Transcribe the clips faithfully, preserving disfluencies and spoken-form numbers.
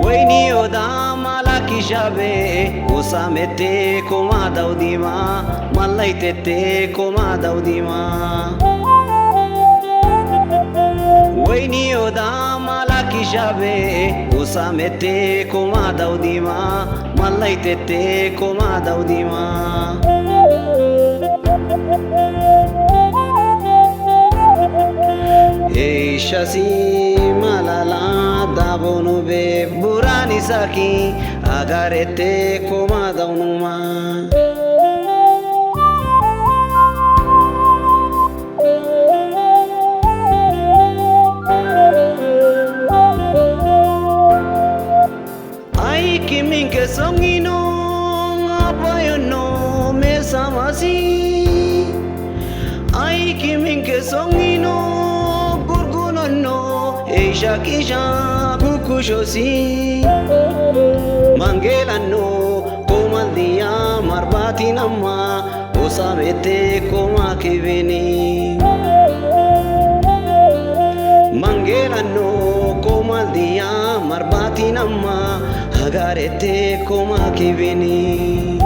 Wayne, odama lakisha be, osamete komadaw dima, malaytete komadaw dima. Wayne, odama lakisha be, osamete komadaw dima, malaytete komadaw dima. Eisha si malala dabonu be, burani saki agarete komadaw numa. Ai kimin ke songino, apayon no mesamasi. Ai kimin ke songino, gurgunon no, eisha kisha kukushosi. Manggelan no, komal diya marbatin amma, osamete komakibini. Manggelan no, komal diya marbatin amma, agarete komakibini.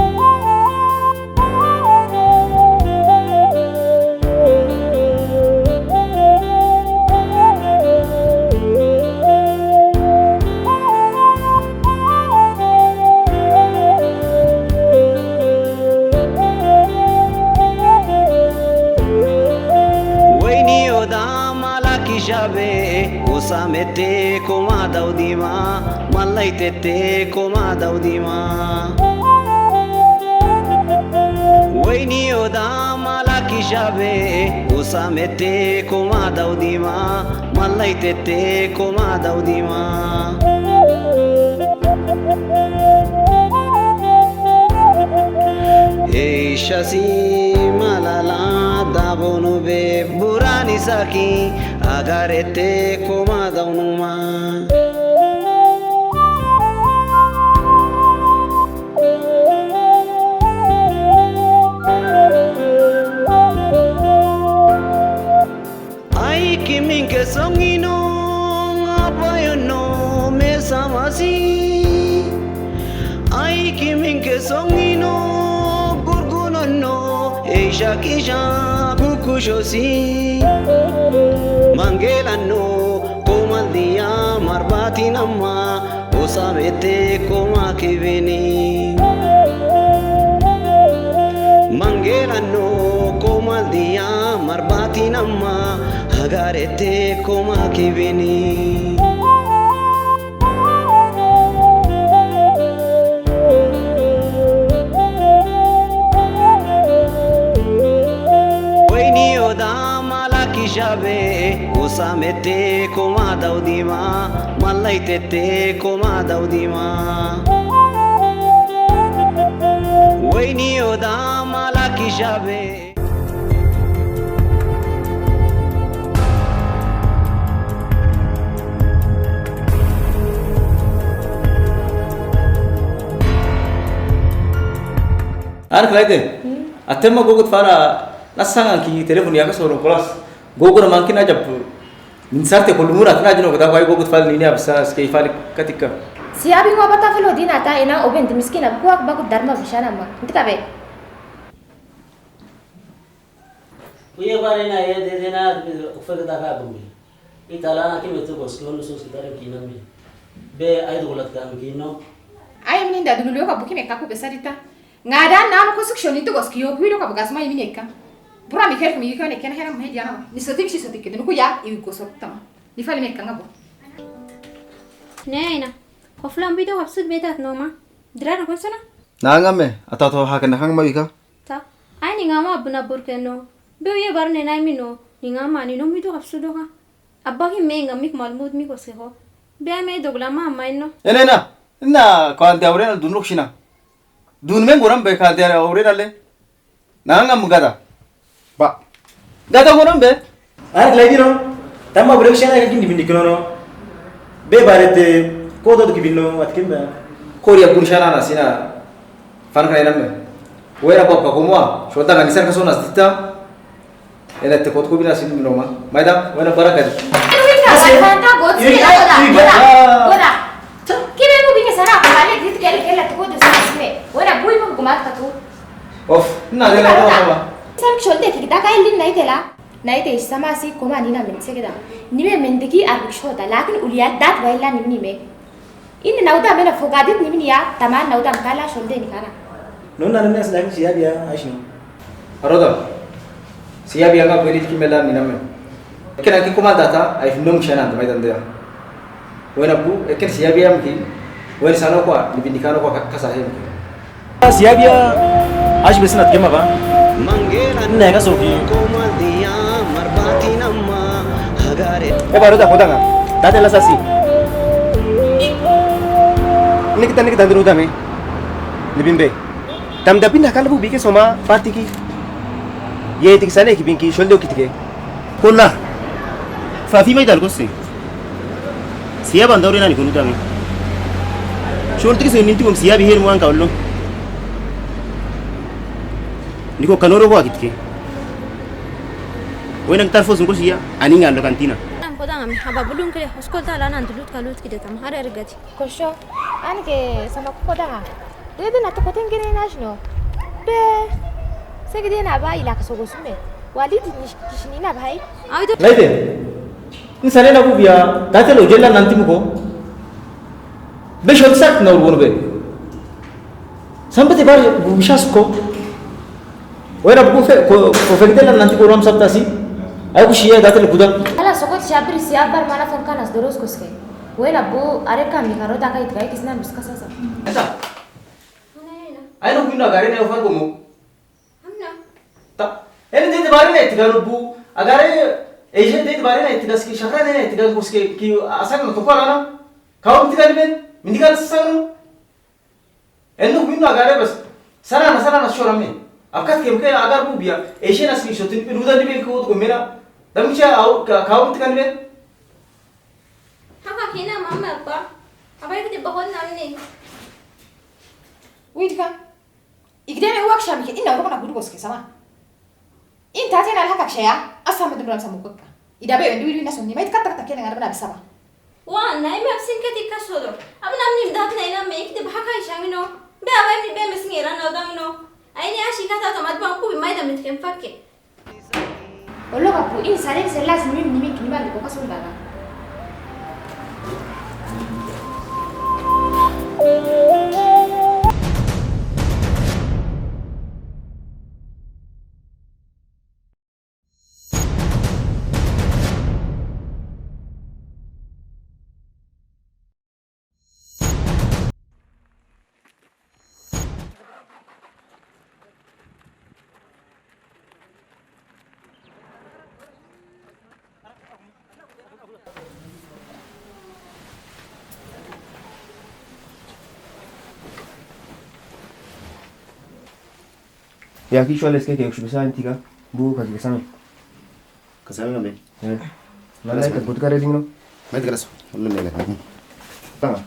Wayne, odama lakisha be, osamete komadaw dima, malaytete komadaw dima. Wayne, odama lakisha be, osamete komadaw dima, malaytete komadaw dima. Eisha si malala dabonu be, burani saki agarete komadaw numa. Ai kimin ke songino, apayon no mesamasi. Ai kimin ke songino, gurgunon no, eisha kisha kukushosi. Manggelan no, komal diya marbatin amma, osamete komakibini. Manggelan no, komal diya marbatin amma, agarete komakibini. Wayne, odama lakisha be, osamete komadaw dima, malaytete komadaw dima. Wayne, odama lakisha be. Anak laite. Hmm. Atte ma gogot fala, nasangan ki telefon ya ka soro kolas. Gogot na mangkin aja pu. Min sarte ko lumura kina jino ko da ko ai gogot fala nini absa ske fala katika. Si abi ngo bata falo dina ta ina oben di miskin ab kuak baku darma bishana ma. Ntika be. Kuye bare na ye de de na ufek da ka bumi. Itala na ki metu ko ske onu sus kitare kinami. Be ai dugulat ka kino. Ai mini da dugulu ka buki me kaku be sarita. Nga da nanu ko suk shoni tu gos ki yo kui do ka bugas ma imin eka. Bura mi ker kumi yu kone ken hena mhe diana ma. Ni sotik shi sotik ke denu kuya iwi gos ok tama. Ni fali me kanga bo. Ne ina. Hofla mbi do hapsud betat no ma. Dira na konsona. Na nga me, atato ha ken na kang ma wika. Ta. Ai ni nga ma buna burke no. Be uye bar ne na mi no. Ni nga ma ni no mi do hapsud do ha. Abba ki me nga mi kumal mud mi ko se ho. Be ai me dogla ma ma ino. Ene na. Na ko ante aure na dun rok shina. Dun me ngoram be ka ante aure na le. Nanga mugada. Ba. Gada ngono be. Ar glai dino. Tama bure siana ka kindi bindi kinono. Be bare te kodo du kibinno at kimba. Korea bun siana na sina. Fan kaya namme. Wera bab ka komoa. Shota ngani sar ka sona sita. Ena te kot ko bina sin minoma. Maida, wena bara kadi. Ina wina, wanta got sina, goda, goda, goda. Kime mu bini sana ko kale dit kele kele te kot sina sine. Wena bui mu gumat katu. Of, na de la ko ma. Sam sholde ki ta kai lin nai tela. Nai te sama si koma nina men se keda. Nime men diki ar bik shota, lakin uliya dat waila nime nime. Ini nauda mena fogadit nimin ya, taman nauda mkala sholde nikana. Non na nene sila siya biya, aisino. Aroda. Siya biya nga bweli ki mela miname. Eken aki kuma data, ai fino mshana anda mai dande ya. Wena bu, eken siya biya mki. Wen sano kwa, ni bindikano kwa kasa he mki. Siya biya, aji besin at kema ba. Nne ka soki. E baro da koda nga. Date la sasi. Niki tani ki tani ruda me. Ni bimbe. Tam da bin hakal bu bike soma parti ki. Ye tik sale ki bin ki sholdo kitike. Kolla. Fafi mai dal kose. Siya banda ore nani kunu dame. Shol tiki se ninti kom siya biher muan ka ullo. Niko kanoro ko akitike. Wena tarfo sunko siya ani ngallo kantina. Nam koda ngami haba bulung kere hoskol ta lanan dulut kalut kide tam hare argati. Kosho, ani ke sama ko koda nga. Dede na to koten kene na shino. Be. Segi de na ba ila kaso gosume. Wali di nish kishini na bai. Awi do. Laite. Ni sare na bu biya. Date lo jela nanti muko. Be shot sak na urgon be. Sampai te bar bu bisas ko. Wena bu fe ko ko fe de nanti ko ram sab tasi. Aku siya date lo kuda. Ala sokot siya biri siya bar mana fon kanas doros koske. Wena bu are kami karo daga itgai kisna nuska sasa. Esa. Ai no kuina gare ne ofar komo. Amna. Ta. Ene de bare ne tiga no bu. Agare eje de bare ne tiga ski shakra ne tiga ko ski ki asar no to ko ala na. Kaum tiga ni ben. Mindiga sasa no. Enu kuina agare bas. Sana na sana na shora me. Akat kem ke agar bu biya. Eje na ski shotin pe ruda ni ben ko ko mera. Dam cha au kaum tiga ni ben. Haka kina mama apa? Apa yang kita bahon namni? Wait ka. Igdene uwak shami ke ina urok na gudu boske sama. In tate na haka shaya, asa medum ram samu kokka. Ida be wendu widu ina sonni, mai kata kata kena ngarana bisaba. Wa, na ime absin ke tika sodo. Am namni dat na ina me ikte bahaka ishangino. Be abai ni be mesingi rana odangno. Aini ashi kata to mat bangku bi mai da mitkem fakke. Olo kapu, ini sare ni selas nimin nimin kini bali ko kasul daga. Ya ki shwale ske ke ushbisa antika bu ka ki sami. Kasami na be. Eh. Mana ita butu kare dingno. Mai kare so. Unu nene. Tanga.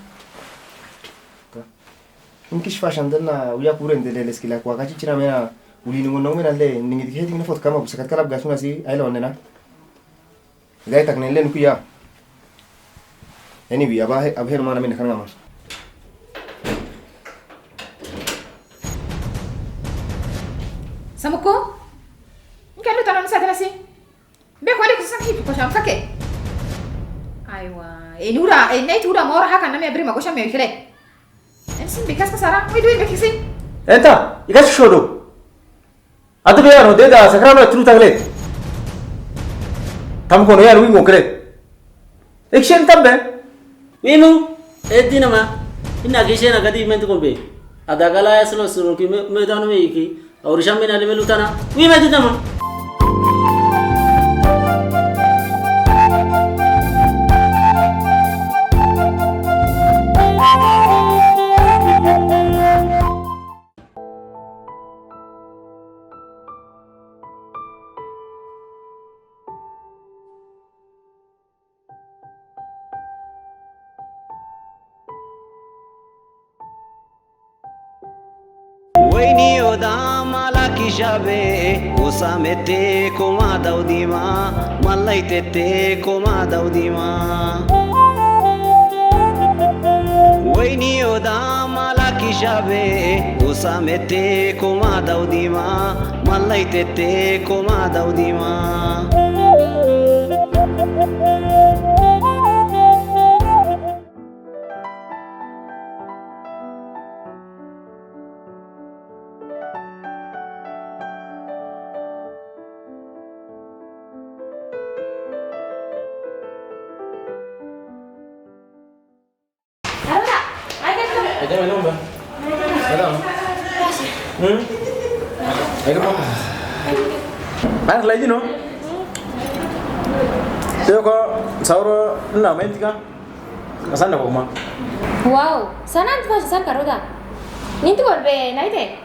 Inki shfa shandel na uya kure ndele leskila kwa kachi chira mena uli ningo no mena le ningi dikhe dingno fot kama busakat kala bugasuna si aila onena. Gai tak nen len kuya. Anyway, aba he, aba her mana mena kan ngama. Samuko? Inka lu tanan sa tanasi. Be ko de kusa ki ko sham sake. Aiwa. E nura, e nai tura mora haka na me abri ma ko sham me kele. Em sin bikas ko sara, we do it bikas. Enta. Ikas shodo. Adu be ano, de da, sakrano tunu tagle. Tam kono ya, wi mo kre. Action tam be. Wi mu, eddi nama. Inna kishe na kadi mentu kombe. Ada gala ya solo solo ki me, me dano me iki. Aur sham me na le me lutana. Wi me di nama. Wayne oda mala ki shabe, usa mete koma daudima, malai tete koma daudima. Wayne oda mala ki shabe, usa mete koma daudima, malai tete koma daudima. Hmm? Ayo, Papa. Ayo, lagi no. Teko, sauro, na, main tiga. Asan na ko ma. Wow, sanan tu pas san karoda. Nintu kor be, nai te.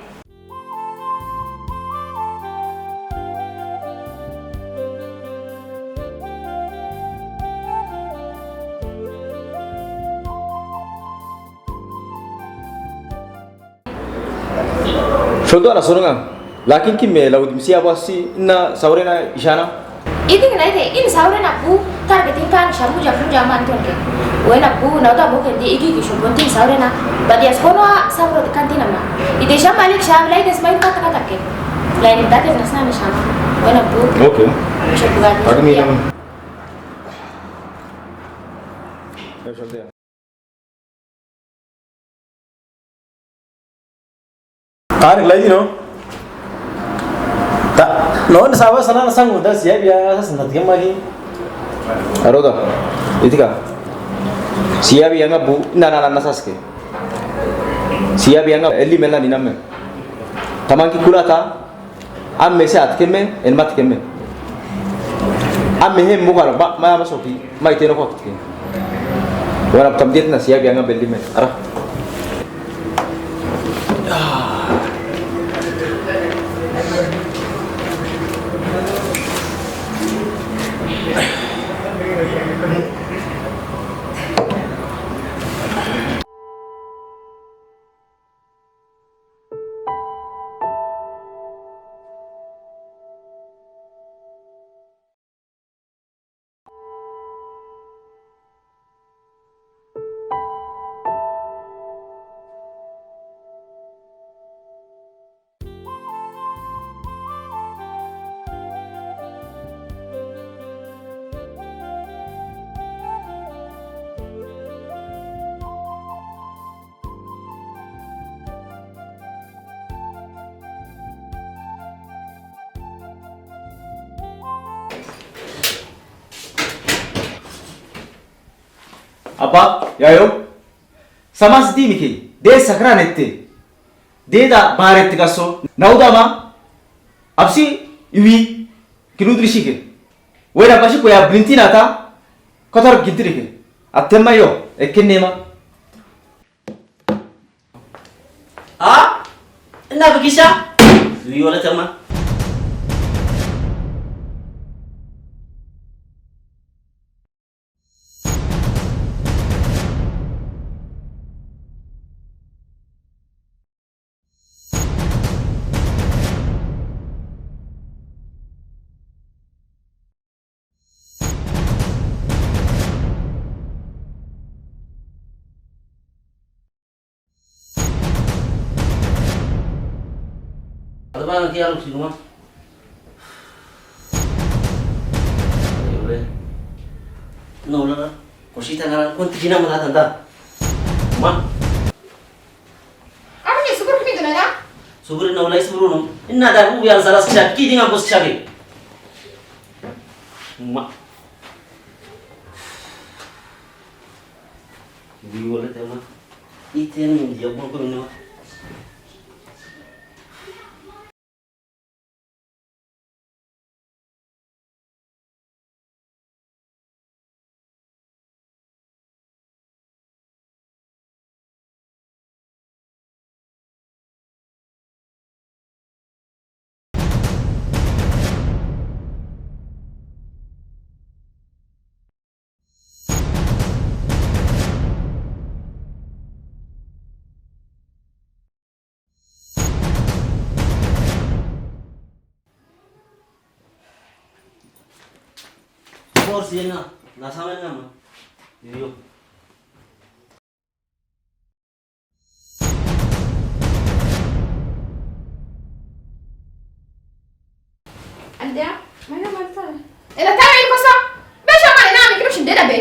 Shodo ala sorong am. Lakin ki me lau dimsi abu asi na saure na ishana. Iti kina ite, in saure na bu, tar ke tin kan shamu jamu jaman tun ke. Wena bu, na uta bu ke di iki ki shodo tin saure na. Badias kono a saure kan tin ama. Ite sham malik sham lai des mai kata kata ke. Lai ni tate na sana sham. Wena bu. Okay. Shodo gadi. Agni ya. Nam. Ya, shodo ya. Kari lagi no. Ta, no, na sawa sana na sangu, ta siya biya sa sana tiga magi. Aroda, itika. Siya biya nga bu, na, na, na, na saske. Siya biya nga, eli mela ni name. Taman ki kula ta, Amme si atkeme, en matkeme. Amme he mukala, ba, ma, ma soki, ma iteno ko atke. Wana tamjet na siya biya nga belli me. Ara. Abba, yayo. Samas di miki, de sakra nette. De da baret gaso. Nauda ma. Absi, iwi, kinudri shike. Wena bashi ko ya blintina ta. Kotor gintiri ke. Atema yo, ekenema. A? Ina bikisha? Suyu wala tama. Ada ba naki aru si kuma. Ayo le. No la. Kosi ta ngara kun tikina mata tanda. Ma. Aru ni sukur kini dona na? Suburi na ulai suburu no. Inna da bu biyan salas chaki dinga bos chaki. Ma. Di wala tema. Iten dia bun ko minum. Por si na, na sama nama. Iyo. Anda, mana mantal? Ela tara ini kosa. Be sama ni nami kira sinde da be.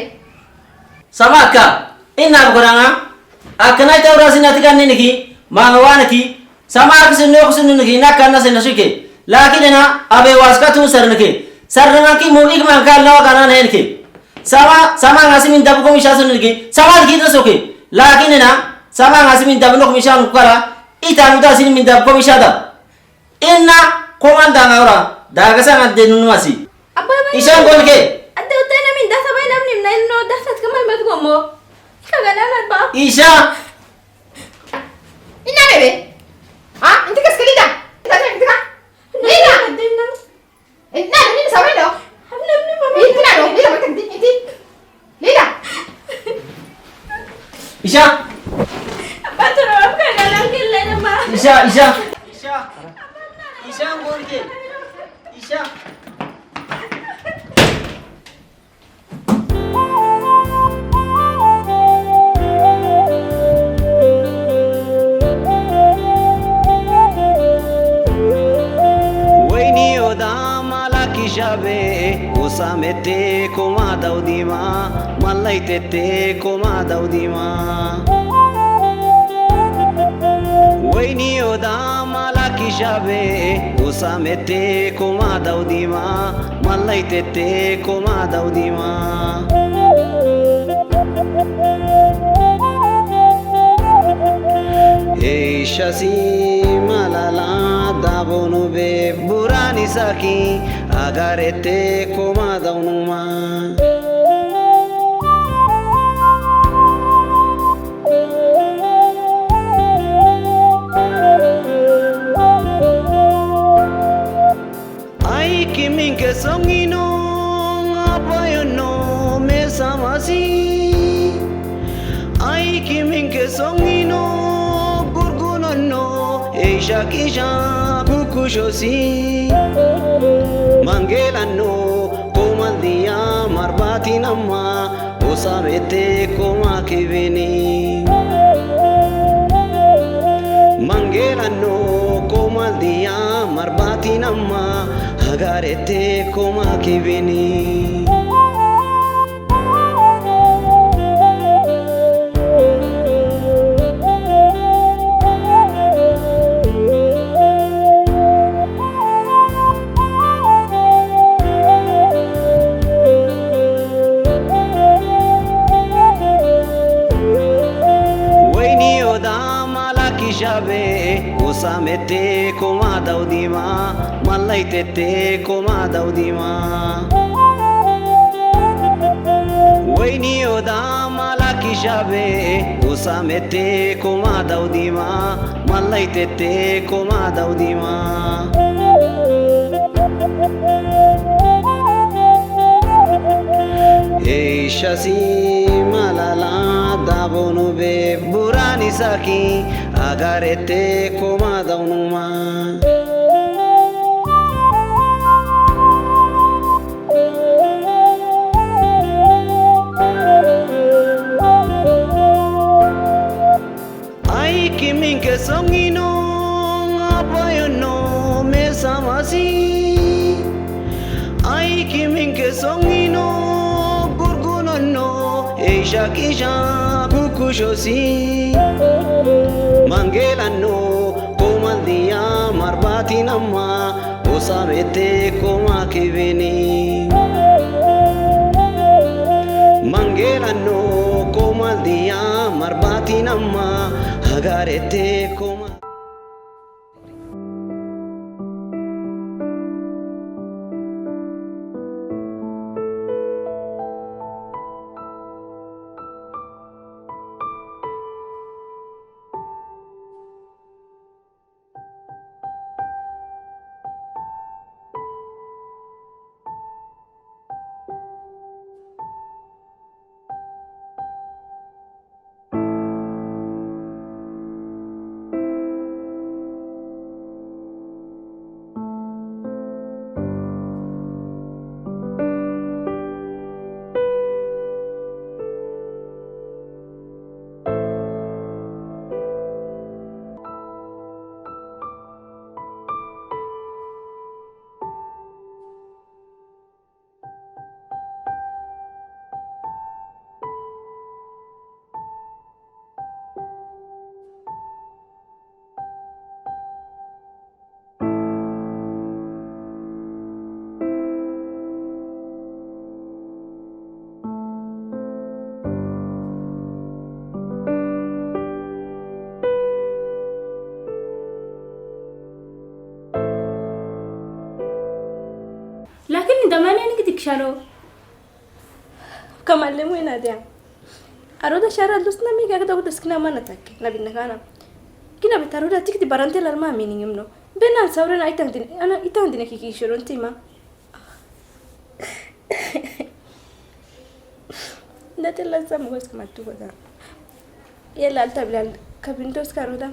Sama akka, inna bukuranga. Akka na ita ura sina tikan niki, manga waniki. Sama aku sinu, aku sinu niki, na kanna sinu shike. Lakin ena, abe waska tu sarnike. Sarnanga ki mu ik mangkal na wakana na henike. Sama, sama ngasi minda buko misha sinu niki. Sama niki tu soke. Lakin ena, sama ngasi minda buko misha nukara. Ita muda sinu minda buko misha da. Inna, komanda nga ura, daga sanga de nunu masi. Abba, abba, Isha, inna. Ngonke. Adde utay na minda sabay nam nim na inno dasat kamal mat gomo. Ika gana mat ba. Isha. Inna bebe. Ha? Inti kas ke Lida? Inti kas ke Lida? Lida. Inna, inna sabay do. Inti na do. Lida, inti. Lida. Isha. Apa tu orang kan dalam kelai nama? Isha, Isha. Isha. Isha, ngonke. Isha. Wayne oda mala ki shabe, usa mete koma daudima, malai tete koma daudima. Wayne oda mala ki shabe, usa mete koma daudima, malai tete koma daudima. Eisha si malala dabonu be burani saki, agare te koma daunuma. Ai kimin ke songino, apayon no me samasi. Ai kimin ke songino, gurgunon no, eisha kisha kukushosi. Mangelan no, komal diya marbati nama, usa mete koma kibini. Mangelan no komal diya marbati nama, agare te koma kibini. Wayne oda mala ki shabe, usa mete koma daudima, malai tete koma daudima. Wayne oda mala ki shabe, usa mete koma daudima, malai tete koma daudima. Eisha si malala dabonu be burani saki, agare te koma daunuma. Ai kimin ke songino, apayon no me samasi. Ai kimin ke songino, gurgunon no, eisha kisha kukushosi. Mangelan no komal diya Nama, osa mete koma kibini. Mangela no koma dia, marbati nama, agarete koma. Lakin inda mani ani kiti kishalo. Kamal lemu ina dia. Aroda shara dus na mi kaka daku dus kina mana taki na binna kana. Kina bit aroda tikiti barante lalma meaning imno. Bena saure na itang din, ana itang din kiki shurun tima. Nate la sa mugos kamatu koda. Ye lal tabilal kabintos karoda.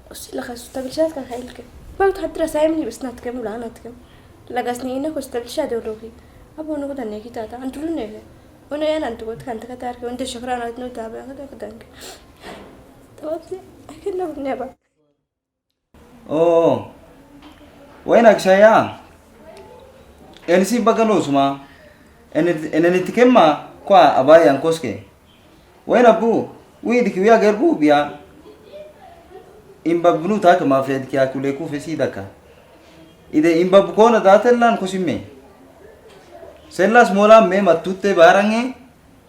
Usi lakas tabilshat kan hailke. Bau hadra saimni bisnat kem, ulanat kem. Lagasni ina kus tabilshat doloki. Abu nuku dan neki tata antulu neke. Una yan antu kot kan taka tarke, unde shakran atnu tabe angkat angkat angke. Tawapsi, akin na neba. Oh. Wena kisaya. Ensi bakalo suma. Ene, ene tikema kwa abaya angkoske. Wena bu, wi diki wi ager bu bia. Imba bunu taka ma fed kia kule ku fesi daka. Ide imba bu kona datelan kosime. Selas mola me matute barange.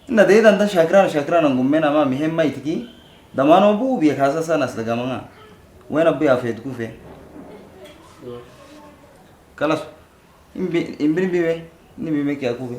Na de dan da shakran, shakran angum me nama mihem mai tiki. Damano bu bia kasa sana sila gamanga. Wena bu ya fed ku fe. Kalas. Imbi, imbi, imbi me. Ni mi me kia ku fe.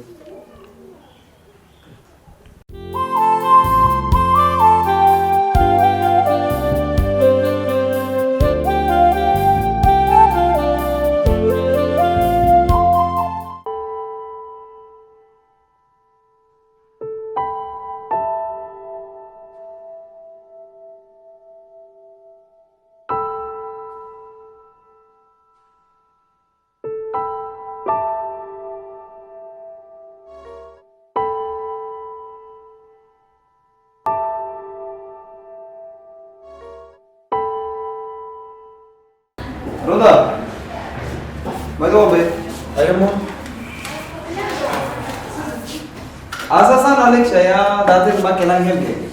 Roda. Mai do be. Ayo mo. Asa san Alex ya, dati ma kelang hem ke.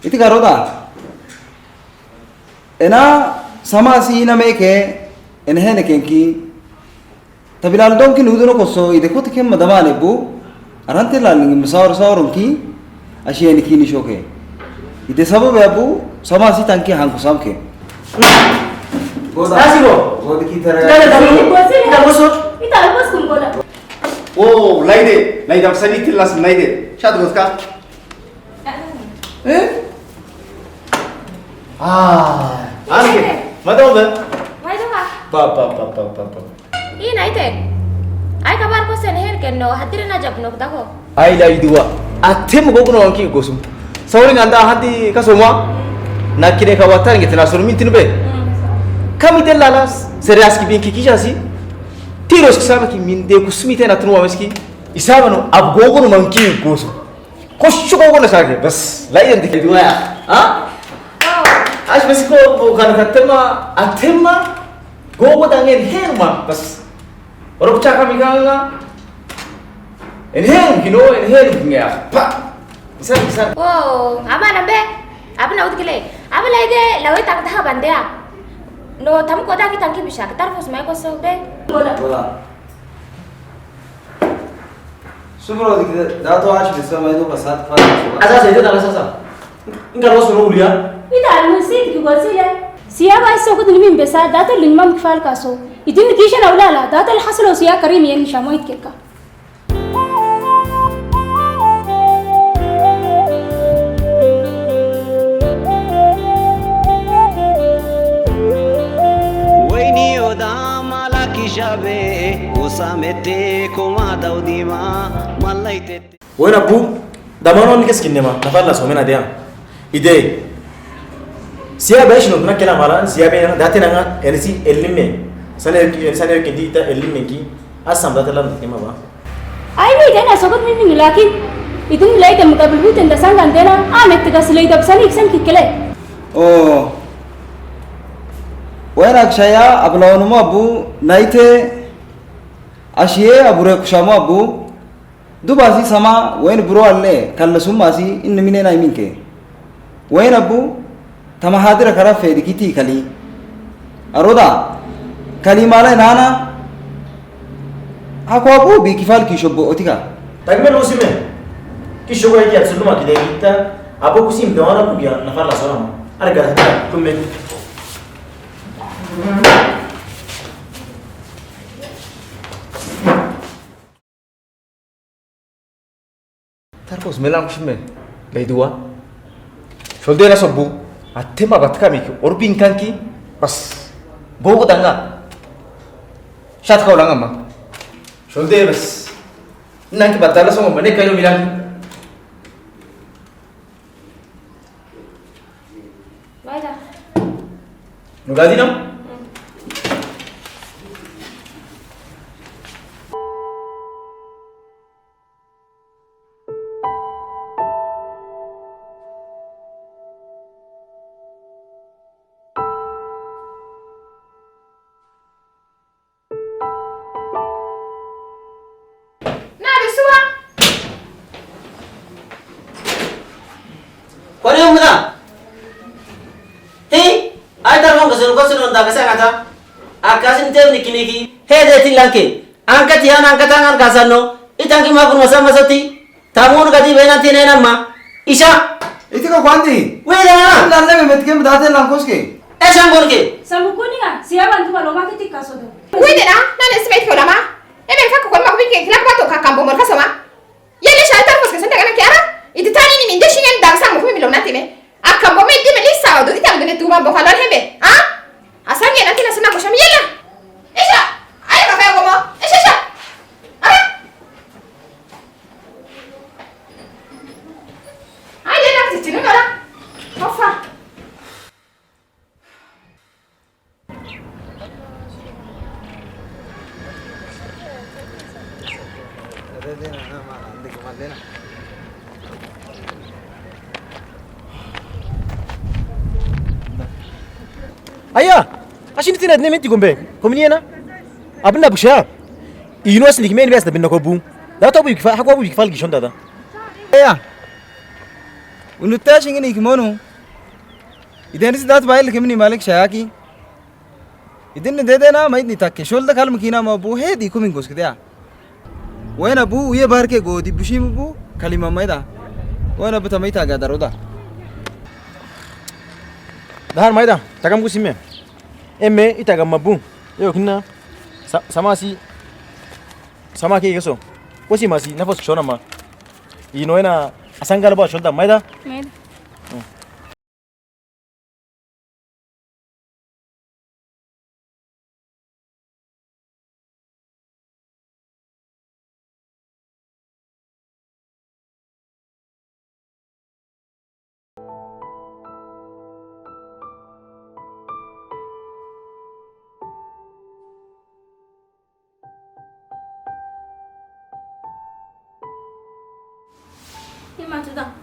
Iti ka Roda. Ena sama si ina meke, ena hene kenki. Tabilal dongki nudu no koso, ide kote kema damane bu, arante lal ningi masaur saur ki, ashi eni kini shoke. Ide sababe abu, sama si tanki hanku samke. Goda. Nasi bo. Godi ki tara. Ita almas kun kola. Oh, laide, laide, sani tilas laide. Shad goska. Eh? Ah, ane. Mado be? Mado ka? Pa, pa, pa, pa, pa, pa. Ina ite. Ai kabar kosen her ke no, hadire na jab nok dako. Ai la idua. Atem go kuno anki gosum. Sauri nganda hadi kasoma. Na kire ka watar ngete na suru mintin be. Hmm. Kam ite lala, sere aski bin ki kija si. Tiro si sama ki min de kusmi te na tunu wa meski. Isama no, ab gogo no manki goso. Koshu gogo na sake, bas. Lai dan dikit dua ya. Ha? Ash bas ko, ko kana tatema, atema. Gogo dangen hen ma, bas. Oro pecah kami kanga. Enhen, kino, enhen, nge, pa. Isan, isan. Oh, ama nambe. Apa na utkile. Apa lai de, lawe tang taha bande a. No, tam koda ki tangki bisa, ketar fos mai koso be. Bola. Bola. Subro di kita, dato ash bisa mai do kasat pa. Asa, asa, itu tang asa, asa. Inka lo suru ulia. Ita almusid ki gosile. Siya ba iso ko dun min besa, dato lin mam kfal kaso. Itin kisha na ulala, dato haslo siya karim yen shamoit keka. Wayne oda mala ki jabe, usa mete koma daudima, mala itete. Wayne abu, damano ni kes kinema, na fala so mena dia. Ide. Siya ba ishi no na kela mala, siya ba na date nanga, enisi elime. Sane, sane kindi ita elime ki, asam date lan kema ba. Ai, mi dena sogot mi mi lakin. Idun lai dem kabul buten da sangan dena, a met ga silai da sani iksan kikele. Oh. Wayne akshaya, abla onumo abu, naite, ashiye, abure kushamo abu. Duba si sama, Wayne buro alle, kalla summa si, inna mine na iminke. Wayne abu, tama hadira kara fedi kiti kali. Aroda, kali mala nana, aku abu bi kifal ki shobbo otika. Tagme no sime, ki shobbo iti atsuluma ki de kita, abu kusim de wana kubia na fala sona. Arga ta, kumme. Tarkos melang kushime. Lai dua. Sholde na sobu. Atema bat kami ki. Orbin kanki. Bas. Gogo danga. Shat kau langa ma. Sholde bas. Nangki batala songo mane kayo milang. Baiklah. Nugadi no? Hmm. Na, Joshua. Kone umda. Hei, ai tar mo gasun gasun nda kasa ngata. Akasin tem niki niki. He de tin langke. Angkat ya, angkat tangan kasan no. Itang ki magun masa masa ti. Tamun kati benan tinenan ma. Isa. Iti ka kwandi. Wih da. Nanne me metke me date langkos ke. Esa ngon ke. Samu kuni nga, siya bantu maloma ke tika sodo. Wih da, nanne smai ke ulama. Ebe fak kon ma kubin ke kila bato ka kambo mor ka soma. Yele sha tar kos ke senta kana kiara. Iti tani ni minde shingen dagsa mo kumi milom nati me. Akambo me di me lisa do ita me ne tuma bo kalon hebe. Ha? Asange nanti na suna ko shami yela. Isa. Ayo ka kaya ko mo. Isa isa. Ara. Ai, dia nak cicing, dia nak. Apa? Aya, asin tina ne menti gombe. Komini na. Abin na busha. Inu asin dikme ni bes na bin na kobu. Da to bu ikfa, hako bu ikfal gishon dada. Aya. Unu ta shingini ikimonu. Iden si dat bail kemini malik shayaki. Iden ni dede na, mait ni takke. Shol da kalma kina ma bu he di kumin gos kede a. Wena bu, uye bar ke go, di bushim bu, kalima maida. Wena bu tamai taga daroda. Dahar maida, takam kusime. Eme, itaga mabu. Yo, kina, sa-, sama si, sama ke igeso. Kosi masi, nafos shona ma. Ino ena, asangala ba shol da, maida. Maida. Hmm.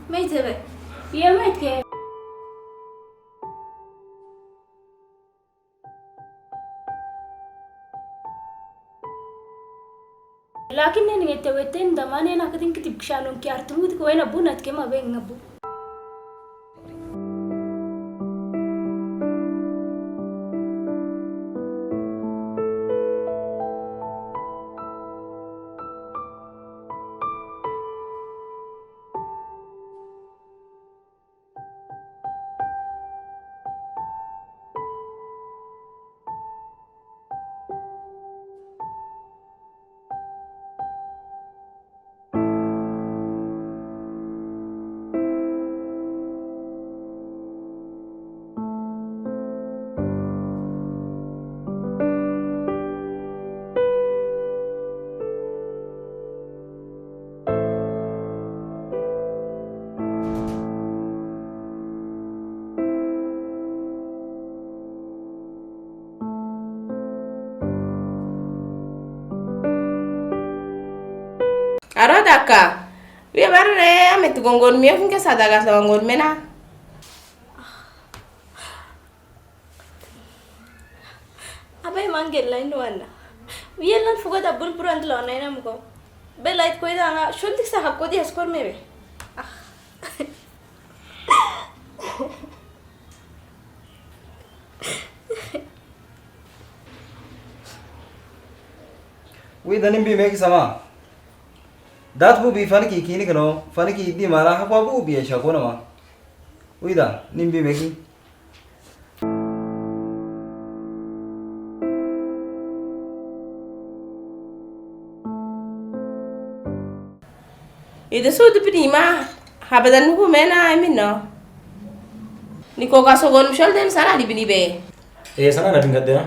Meite be. Ye meite ke. Lakin nene ngete weten da mane na kating kitip kshanun ki artumut ko wena bunat ke ma beng abu. Aro dakka. Wiye barre ame tu gongon miye kun ke sada ga sa gongon mena. Abe mangel lain wana. Wiye lan fuga da bun puran lo na ina muko. Be lait koi da nga shuntik sa hakko di askor me be. Ah. Wi da nim bi meki sama. Dat bu bi fani ki kini kano, fani ki iddi mala hakwa bu bi esha kona ma. Wi da nim bi meki. Ida sud pini ma habadan ku mena ai minno. Ni ko ka sogon mushal den sana di bini be. E sana na bingat de na.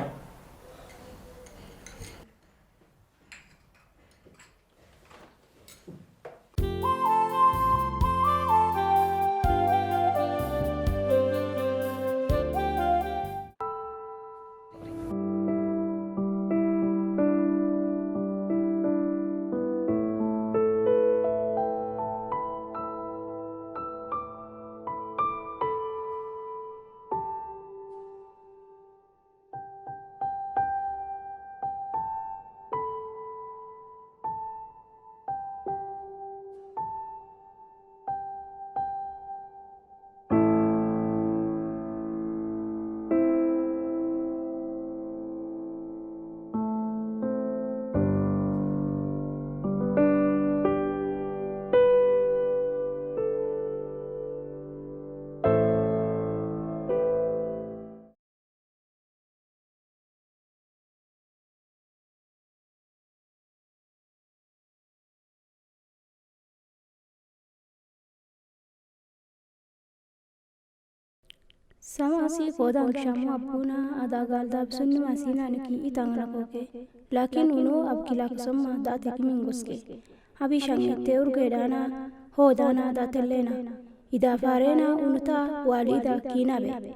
Sama si kodan shamu abuna ada gal dab sunni masina niki itang na koke. Lakin unu ab kila kusumma da tekimin guske. Abi shangi teur gedana ho dana da tellena. Ida farena unuta walida kina be.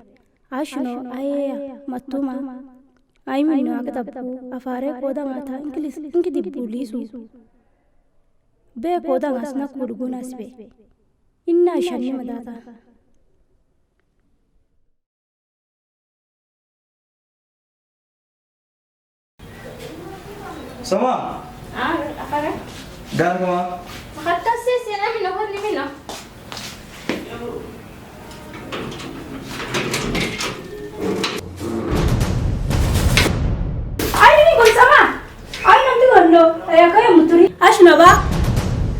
Ashno ayeya matuma. Ai minno aga dabbu afare kodan ata inkidibbu lisu. Be kodan asna kudugun asbe. Inna shanni madata. Sama. Ah, apa ka? Gan kama. Makata si sina mino ko ni mino. Ay, ini kun sama. Ay, nanti kono. Ay, kaya muturi. Ashna ba.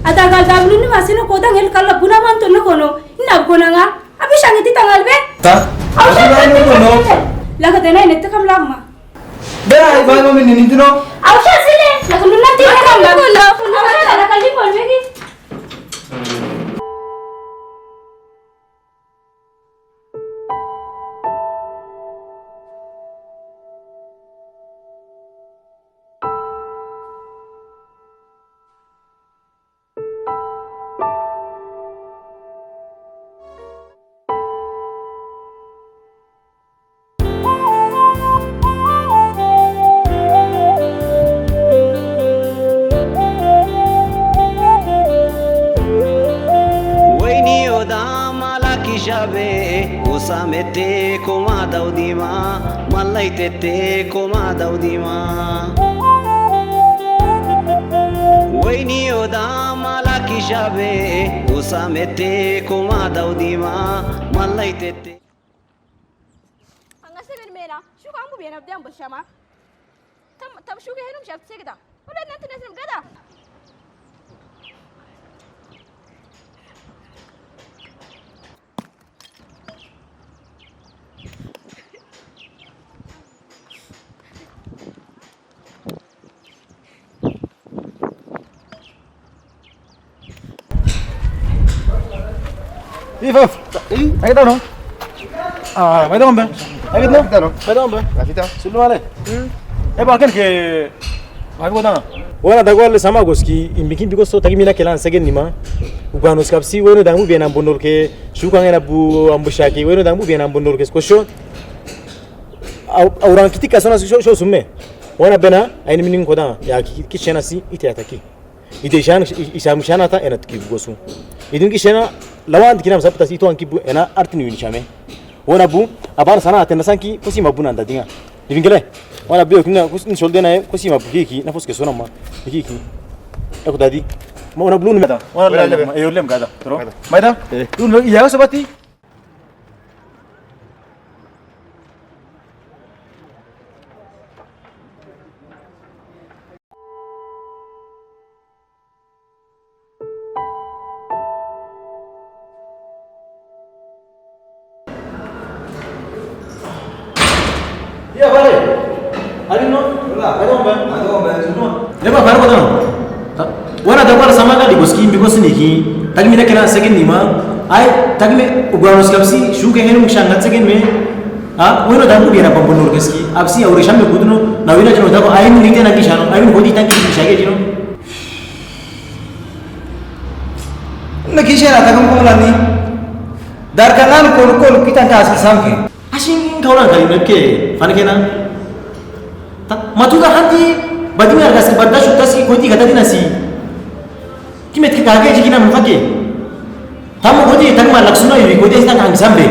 Ada gal dablu ni masina kodan el kala buna manto no kono. Ina kono nga. Abi shangi ti tangal be. Ta? Abi shangi ti tangal be. Laga dena ine te kam lama. Be, ai, bai, mami, nini tino. Abi shangi sile. Laga nuna ti tangal be. Abi shangi laga limon be ki. Usa mete koma daw dima, malai tete koma daw dima. Wai ni oda malaki shabe, usa mete koma daw dima, malai tete. Anga seben mena, shuka ambu bena abdi ambu shama. Tam, tam shuka henum shap sekda. Wala nanti nasim gada. Ifaf. Agi tano. Ah, mai tano be. Agi tano. Mai tano be. Agi tano. Sulu male. E ba ken ke. Agi tano. Wana dagu ale sama goski, imbiki biko so tagi mina kelan segen nima. Ugano skapsi weno dangu bena bondol ke, shuka ngena bu ambu shaki, weno dangu bena bondol ke skosho. Au, au orang kiti kasona sho, sho sume. Wana bena, aini minin koda, ya ki, ki shena si, ite ataki. Ite ishan, i-, ishan, ishan ata ena tuki bu gosu. Idun ki shena, lawan kina masa puta si ito anki bu ena arti ni wini shame. Wana bu, aban sana atenda sanki, kosi mabu nanda dinga. Dibingele. Wana bu kina, kosi ni sholde na, kosi mabu ki ki, na fos ke sona ma. Ki ki. Aku tadi. Ma wana bu lun meda. Wana lem, e lem kada. Toro. Maida? Eh. Lun ya sabati. Iya, pare. Adin no? Wala. Adin no, ba? Adin no, ba? Adin no. Eba, pare ko adin no? Wana dagu ale sama ka di goski, imbiko siniki. Tagi mina kelan segen nima. Ai, tagi me ugano skapsi, shuka henu mushangat segen me. Ha, weno dangu bena bambu nur keski. Apsi, aure shame kuduno. Na wina jeno dagu, ai, mi nite na kishano. Ai, mi hodi tanki kishage jeno. Na kishana takam ko lani. Dar kanan ko ko kitan ka asal samke. Asin kaulan kali nake, fan kena. Ta, matuda hanti, badi ngar kasi, bada shuta si, koti kata dina si. Ki met ke kage ji kina mufake. Tamu koti, tamu malak suna yu, koti sina kang sambe.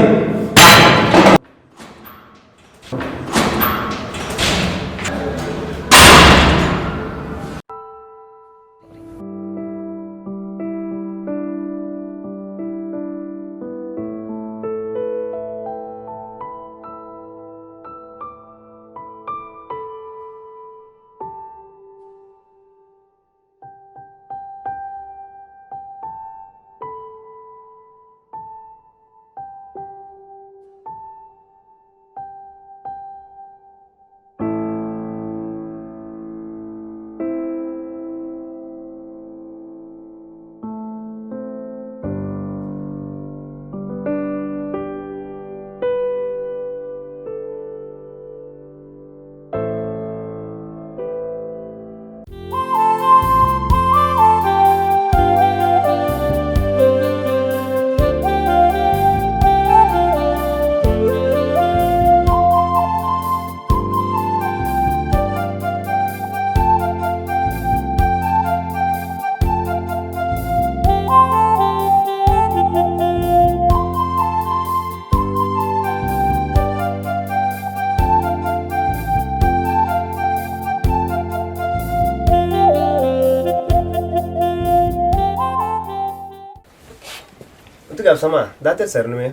Untuk apa sama? Dater sir nume.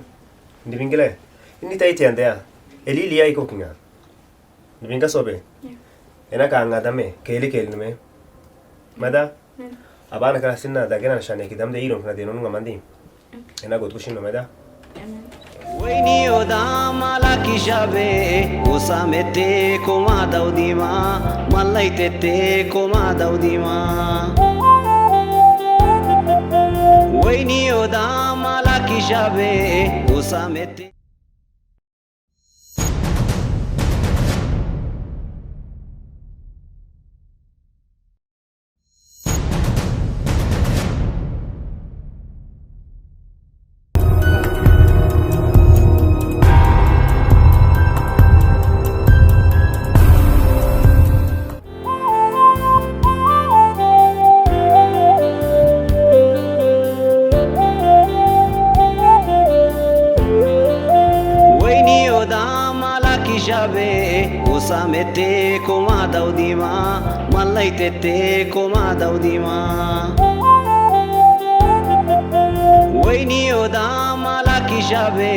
Dibingile. Ini tai tian dia. Eli lia iko kinga. Dibinga sobe. Ena ka nga dame. Keli keli nume. Mada. Abana kala sinna dagena shane ki damde iron kina denon nga mandi. Ena got kushin no meda. Wai ni oda malaki shabe, usa mete koma daw dima, malai tete koma daw dima. Wai ni oda malaki shabe, usa mete. Usa mete kuma daudima, malai tete kuma daudima. Wai ni oda malaki shabe,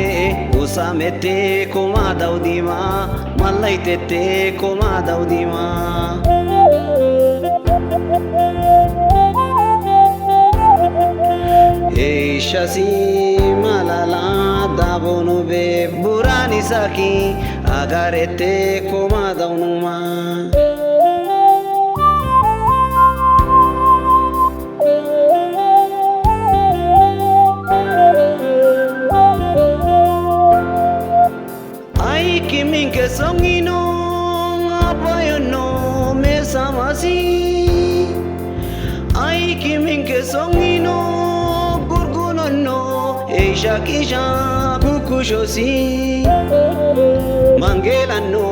usa mete kuma daudima, malai tete kuma daudima. Eisha si malala dabonube burani saki, agarete kuma daunuma. Aiki mingke songino, apayon no mesamasi. Aiki mingke songino, gurgunon no, eisha kisha kukushosi. Manggelan no,